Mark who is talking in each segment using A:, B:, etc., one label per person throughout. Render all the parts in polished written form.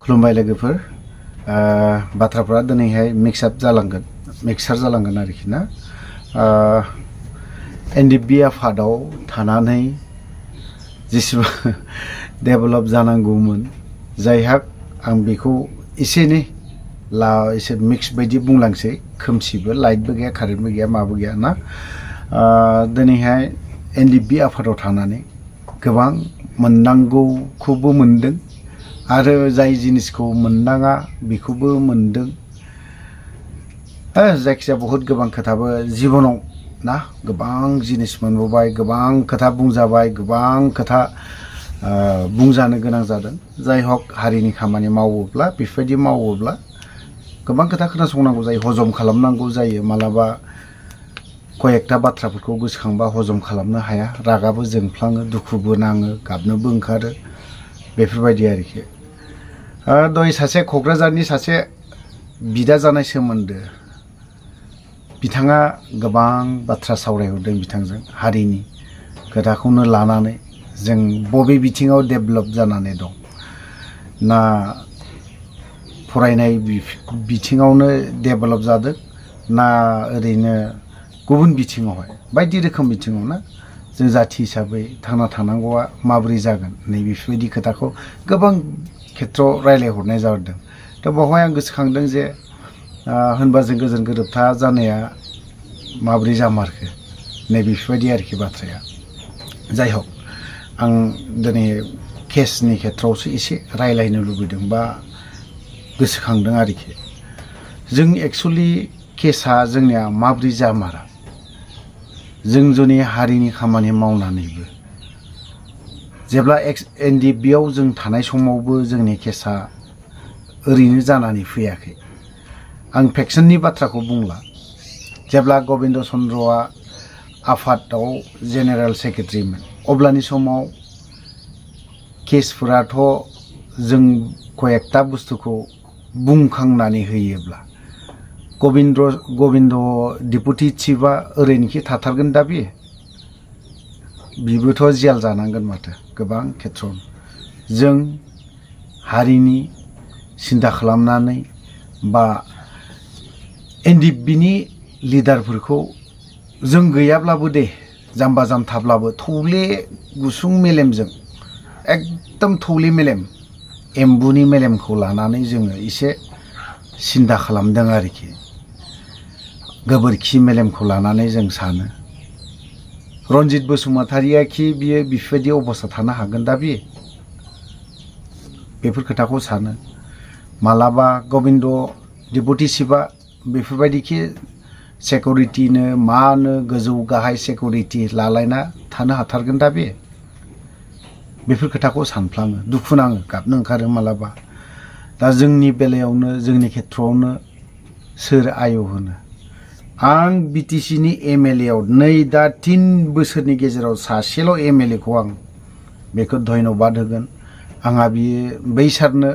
A: खुलुमबाय लोगोफोर बाथ्राफोरा दिनैहाय मिक्सार जालांगोन आरोखि ना एनडिपि आफादाव थानानै जेसेबां डेभेलप जानांगौमोन जायहा आं बेखौ एसे मिक्स बायदि बुंलांसै खोमसिबो लाइटबो गैया कारेन्टबो गैया माबो गैया ना दिनैहाय एनडिपि आफादाव थानानै गोबां मोननांगौखौबो मोनदों आरो जाय जिनिसखौ मोननाङा बेखौबो मोनदों जायखिजाया बहुत गोबां खोथाबो जिबनाव ना गोबां जिनिस मोनबोबाय गोबां खोथा बुंजाबाय गोबां खोथा बुंजानो गोनां जादों जाय हक हारिनि खामानि मावोब्ला बेफोरबायदि मावोब्ला गोबां खोथा खोनासंनांगौ जायो हजम खालामनांगौ जायो मालाबा कयेकथा बाथ्राफोरखौ गोसोखांबा हजम खालामनो हाया रागाबो जोंफ्लाङो दुखुबो नाङो गाबनोबो ओंखारो बेफोरबायदि आरोखि दहाय सासे क'क्राझारनि सासे बिदा जानाय सोमोन्दो बिथाङा गोबां बाथ्रा सावरायहरदों बिथांजों हारिनि खोथाखौनो लानानै जों बबे बिथिङाव डेभेलप जानानै दं ना फरायनाय बिथिङावनो डेभेलप जादों ना ओरैनो गुबुन बिथिङावहाय बायदि रोखोम बिथिङाव ना जों जाथि हिसाबै थांना थानांगौआ माबोरै जागोन नैबेफोरबायदि खोथाखौ गोबां खेथ्रआव रायलायहरनाय जादों दा बेवहाय आं गोसोखांदों जे होनबा जों गोजोन गोरोबथा जानाया माबोरै जामारखो नैबेफोरबायदि आरोखि बाथ्राया जाय हक आं दिनै केसनि खेथ्रआवसो एसे रायलायनो लुबैदों बा गोसोखांदों आरोखि जों एक्सुवेलि केसा जोंनिया माबोरै जामारा जों जोंनि हारिनि खामानि मावनानैबो जेब्ला एनडिपिआव जों थानाय समावबो जोंनि केसा ओरैनो जानानै फैयाखै आं फेक्सननि बाथ्राखौ बुंला जेब्ला गबिन्द चन्द्रआ आफादाव जेनेरेल सेक्रेटारिमोन अब्लानि समाव केसफोराथ' जों कयेकथा बुस्थुखौ बुंखांनानै होयोब्ला गबिन्द डेपुटि चिफआ ओरैनोखि थाथारगोन दा बिबोथ' जेल जानांगोन माथो गोबां खेथ्रआव जों हारिनि सिन्था खालामनानै बा एनडिपिनि लिडारफोरखौ जों गैयाब्लाबो दे जाम्बा जाम्थाब्लाबो थौले गुसुं मेलेमजों एकदम थौले मेलेम एम्बुनि मेलेमखौ लानानै जोङो एसे सिन्था खालामदों आरोखि गोबोरखि मेलेमखौ लानानै जों सानो रन्जित बसुमतारिया खि बियो बेफोरबायदि अबस्था थानो हागोन दा बेफोर खोथाखौ सानो मालाबा गबिन्द डेपुटि चिफआ बेफोरबायदिखि सेकुरिटिनो मानो गोजौ गाहाय सेकुरिटि लालायना थानो हाथारगोन दा बेफोर खोथाखौ सानफ्लाङो दुखु नाङो गाबनो ओंखारो मालाबा दा जोंनि बेलायावनो जोंनि खेथ्रआवनो सोर आय होनो आं बिटिसिनि एमएलए आव नै दा 3 बोसोरनि गेजेराव सासेल' एमएलए खौ आं बेखौ धन्यबाद होगोन आंहा बियो बैसोरनो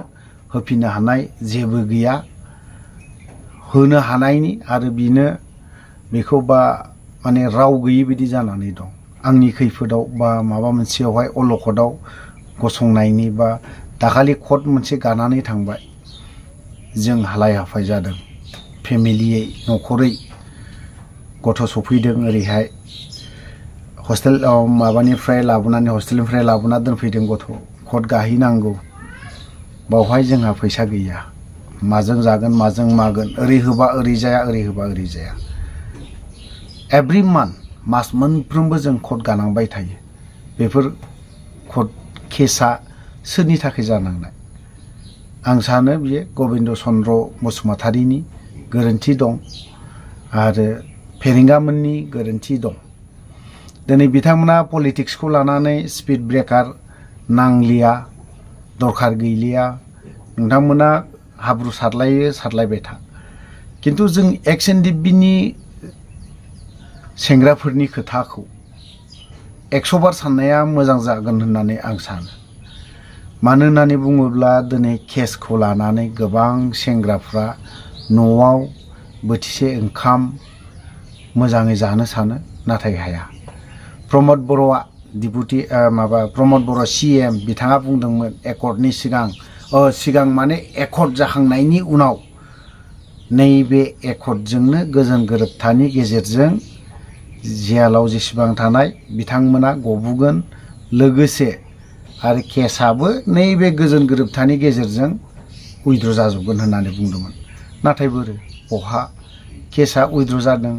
A: होफिननो हानाय जेबो गैया होनो हानायनि आरो बिनो बेखौ बा माने राव गैयि बायदि जानानै दं आंनि खैफोदाव बा माबा मोनसेयावहाय अलखदाव गसंनायनि बा दाखालि कट मोनसे गानानै थांबाय जों हालाय हाफाय जादों फेमिलियै न'खरै गथ' सफैदों ओरैहाय हस्टेलाव माबानिफ्राय लाबोना दोनफैदों गथ' कट गाहैनांगौ बावहाय जोंहा फैसा गैया माजों जागोन माजों मागोन ओरै होबा ओरै जाया ओरै होबा ओरै जाया एभ्रि मास मोनफ्रोमबो जों कट गानांबाय थायो बेफोर कट केसा सोरनि थाखाय जानांनाय आं सानो बियो गबिन्द चन्द्र बसुमतारिनि गोरोन्थि दं आरो फेरेंगामोननि गोरोन्थि दं दिनै बिथांमोना पलिटिक्सखौ लानानै स्पिड ब्रेकार नांलिया दरखार गैलिया नोंथांमोना हाब्रु सारलायबाय था किन्तु जों एक्स एनडिपिनि सेंग्राफोरनि खोथाखौ 100 बार साननाया मोजां जागोन होननानै आं सानो मानो होननानै बुङोब्ला दिनै केसखौ लानानै गोबां सेंग्राफ्रा न'आव बोथिसे ओंखाम मोजाङै जानो सानो नाथाय हाया प्रमद बर'आ प्रमद बर' CM बिथाङा बुंदोंमोन एकर्डनि सिगां सिगां माने एकर्ड जाखांनायनि उनाव नैबे एकर्डजोंनो गोजोन गोरोबथानि गेजेरजों जेलाव जेसेबां थानाय बिथांमोना गबोगोन लोगोसे आरो केसआबो नैबे गोजोन गोरोबथानि गेजेरजों उइद्र' जाजोबगोन होननानै बुंदोंमोन। नाथाय बोरो बहा केसआ उइद्र' जादों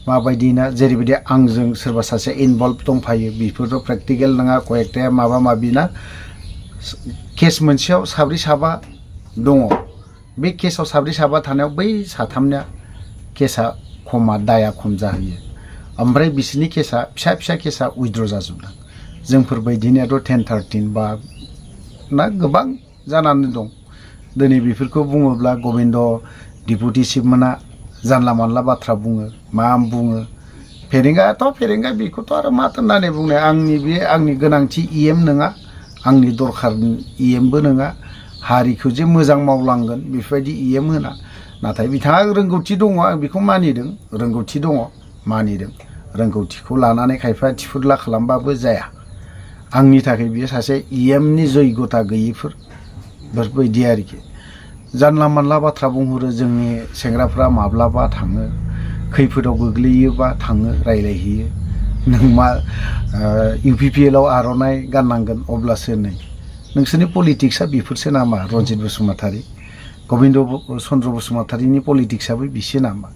A: माबायदिना जेरैबायदि आंजों सोरबा सासे इनभल्भ दंफायो बेफोरथ' प्रेक्टिकेल नङा कयेकथा माबा माबि ना केस मोनसेयाव साब्रै साबा दङ बे केसआव साब्रै साबा थानायाव बै साथामनिया केसआ खमा दाया खम जाहैयो ओमफ्राय बिसोरनि केसआ फिसा फिसा केसआ उइद्र' जाजोबदों। जोंफोरबायदिनियाथ' 10-13 बा ना गोबां जानानै दं। दिनै बेफोरखौ बुङोब्ला गबिन्द डिपुटि चिफ मोना जानला मानला बाथ्रा बुङो मा बुङो फेरेंगायाथ' फेरेंगा बेखौथ' आरो माथो होननानै बुंनाय आंनि गोनांथि इएम नङा आंनि दरखार इएमबो नङा हारिखौ जे मोजां मावलांगोन बेफोरबायदि इएम होना नाथाय बिथाङा रोंगौथि दङ आं बेखौ मानिदों रोंगौथि दङ मानिदों रोंगौथिखौ लानानै खायफा थिफुरला खालामबाबो जाया आंनि थाखाय बियो सासे इएमनि जयगथा गैयिफोर बेफोरबायदि आरोखि जानला मानला बाथ्रा बुंहरो जोंनि सेंग्राफ्रा माब्लाबा थाङो खैफोदाव गोग्लैयोबा थाङो रायलायहैयो नों मा इउपिपिएलआव आर'नाइ गाननांगोन अब्लासो नै नोंसोरनि पलिटिक्सआ बेफोरसो नामा रन्जित बसुमतारी गबिन्द चन्द्र बसुमतारीनि पलिटिक्सआबो बिसो नामा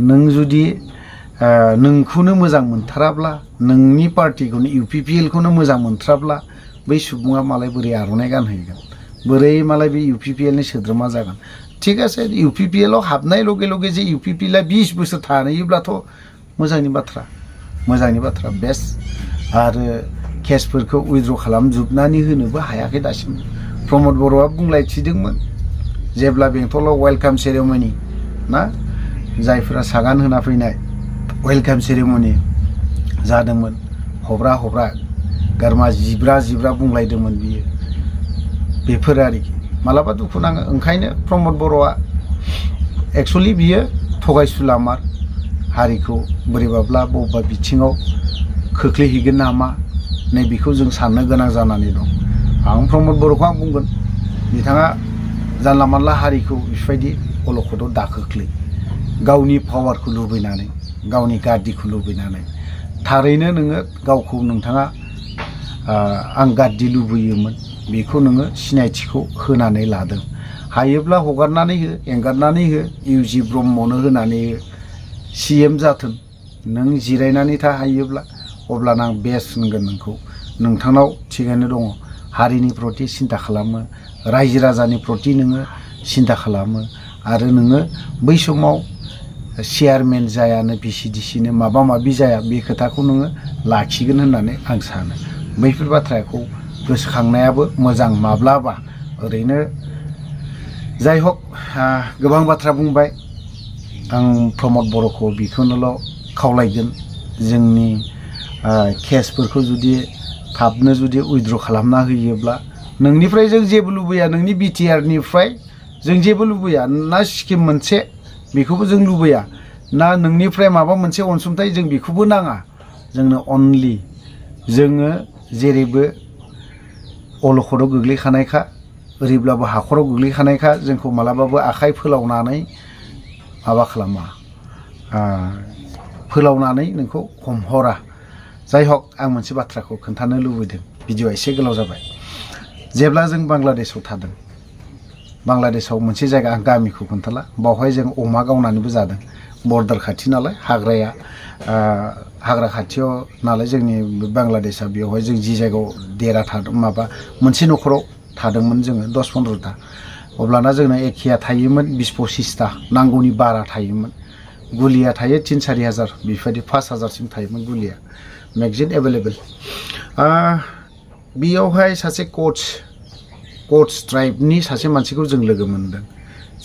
A: नों जुदि नोंखौनो मोजां मोनथाराब्ला नोंनि पार्टिखौनो इउपिपिएलखौनो मोजां मोनथाराब्ला बै सुबुङा मालाय बोरै आर'नाइ गानहैगोन बोरै मालाय बे इउपिपिएलनि सोद्रोमा जागोन ठीक आसे इउपिपिएलआव हाबनाय लगे लगे जे इउपिपिएलआ 20 बोसोर थाहैयोब्लाथ' मोजांनि बाथ्रा बेस्ट आरो केसफोरखौ उइद्र' खालामजोबनानै होनोबो हायाखै दासिमबो प्रमद बर'आ बुंलायथिदोंमोन जेब्ला बेंटलाव वेलकाम सेरेमनि ना जायफोरा सागान होना फैनाय वेलकाम सेरेमनि जादोंमोन हब्रा गारमा जिब्रा बुंलायदोंमोन बियो बेफोर आरोखि मालाबा दुखु नाङो ओंखायनो प्रमद बर'आ एक्चुअलि बियो थगायसुलामार हारिखौ बोरैबाब्ला बबेबा बिथिङाव खोख्लैहैगोन नामा नै बेखौ जों साननो गोनां जानानै दं आं प्रमद बर'खौ आं बुंगोन बिथाङा जानला मानला हारिखौ बेफोरबायदि अलखदाव दाखोख्लै गावनि पावारखौ लुबैनानै गावनि गादिखौ लुबैनानै थारैनो नोङो गावखौ नोंथाङा आं गादि लुबैयोमोन बेखौ नोङो सिनायथिखौ होनानै लादों हायोब्ला हगारनानै हो एंगारनानै हो इउजि ब्रह्मनो होनानै हो सिएम जाथों नों जिरायनानै थाहैयोब्ला अब्लाना आं बेस्ट होनगोन नोंखौ नोंथांनाव थिगानो दङ हारिनि प्रति सिन्था खालामो रायजो राजानि प्रति नोङो सिन्था खालामो आरो नोङो बै समाव चेयारमेन जायानो भिसिडिसिनो माबा माबि जाया बे खोथाखौ नोङो लाखिगोन होननानै आं सानो बैफोर बाथ्राखौ गोसोखांनायाबो मोजां माब्लाबा ओरैनो जाय हक गोबां बाथ्रा बुंबाय आं प्रमद बर'खौ बेखौनोल' खावलायगोन जोंनि केसफोरखौ जुदि थाबनो जुदि उइद्र' खालामना होयोब्ला नोंनिफ्राय जों जेबो लुबैया नोंनि बिटिआरनिफ्राय जों जेबो लुबैया ना स्किम मोनसे बेखौबो जों लुबैया ना नोंनिफ्राय माबा मोनसे अनसुंथाइ जों बेखौबो नाङा जोंनो अनलि जोङो जेरैबो अलखदाव गोग्लैखानायखा ओरैब्लाबो हाखराव गोग्लैखानायखा जोंखौ मालाबाबो आखाइ माबा खालामा फोलावनानै नोंखौ हमहरा जाय हक आं मोनसे बाथ्राखौ खोन्थानो लुबैदों भिडिअआ एसे गोलाव जाबाय जेब्ला जों बांलादेशआव थादों बांलादेशआव मोनसे जायगा आं गामिखौ खोन्थाला बावहाय जों अमा गावनानैबो जादों बर्डार खाथि नालाय हाग्रा खाथियाव नालाय जोंनि बांलादेशआ बेवहाय जों जि जायगायाव देरा थादों माबा मोनसे न'खराव थादोंमोन जोङो 10-15टा अब्लाना जोंना एखेया थायोमोन 20-25टा नांगौनि बारा थायोमोन गुलिया थायो 3-4 हाजार बेफोरबायदि 5,000सिम थायोमोन गुलिया मेगजिन एभेलेबल बेयावहाय सासे क'च ट्राइबनि सासे मानसिखौ जों लोगो मोनदों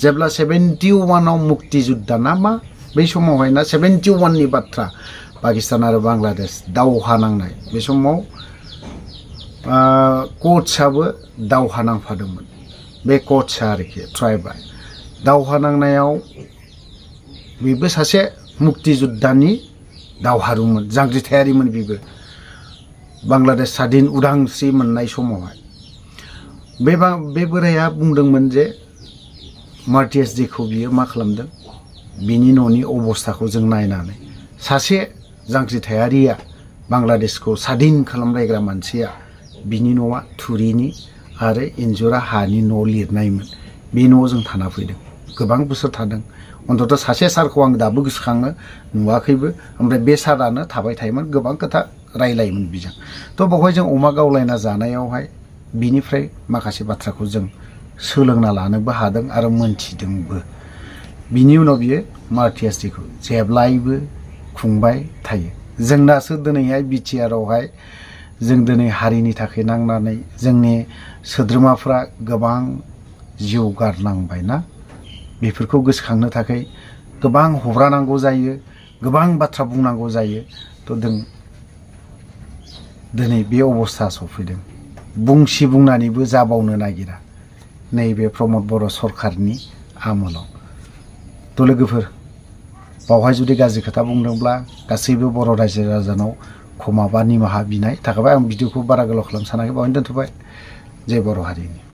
A: जेब्ला 71आव मुक्ति जुद्धा ना मा बै समावहाय ना 71नि बाथ्रा पाकिस्तान आरो बांलादेश दावहा नांनाय बे समाव क'चआबो दावहा नांफादोंमोन बे क'चआ आरोखि ट्राइबआ दावहा नांनायाव बेबो सासे मुक्ति जुद्धानि दावहारुमोन जांग्रिथायारिमोन बेबो बांलादेश स्वाधीन उदांस्रि मोननाय समावहाय बे बोराया बुंदोंमोन जे मार्टियास जेखौ बियो मा खालामदों बिनि न'नि अबस्थाखौ जों नायनानै सासे जांख्रिथायारिया बांलादेशखौ स्वाधीन खालामलायग्रा मानसिया बिनि न'आ थुरिनि आरो इन्जुरा हानि न' लिरनायमोन बे न'आव जों थाना फैदों गोबां बोसोर थादों अन्तत सासे सारखौ आं दाबो गोसोखाङो नुवाखैबो ओमफ्राय बे सारानो थाबाय थायोमोन गोबां खोथा रायलायोमोन बिजों थ' बेवहाय जों अमा गावलायना जानायावहाय बिनिफ्राय माखासे बाथ्राखौ जों सोलोंना लानोबो हादों आरो मोनथिदोंबो बिनि उनाव बियो मार्टियास डेखौ जेब्लायबो खुंबाय थायो जोंनासो दिनैहाय बिटिआरआवहाय जों दिनै हारिनि थाखाय नांनानै जोंनि सोद्रोमाफ्रा गोबां जिउ गारनांबायना बेफोरखौ गोसोखांनो थाखाय गोबां हब्रानांगौ जायो गोबां बाथ्रा बुंनांगौ जायो थ' जों दिनै बे अबस्था सफैदों बुंसि बुंनानैबो जाबावनो नागिरा नैबे प्रमद बर' सरकारनि आमोलाव थ' लोगोफोर बावहाय जुदि गाज्रि खोथा बुंदोंब्ला गासैबो बर' रायजो राजानाव क्षमा बा निमाहा बिनाय थाखाबाय आं भिडिअखौ बारा गोलाव खालामनो सानाखै बावहायनो दोनथ'बाय जय बर' हारिनि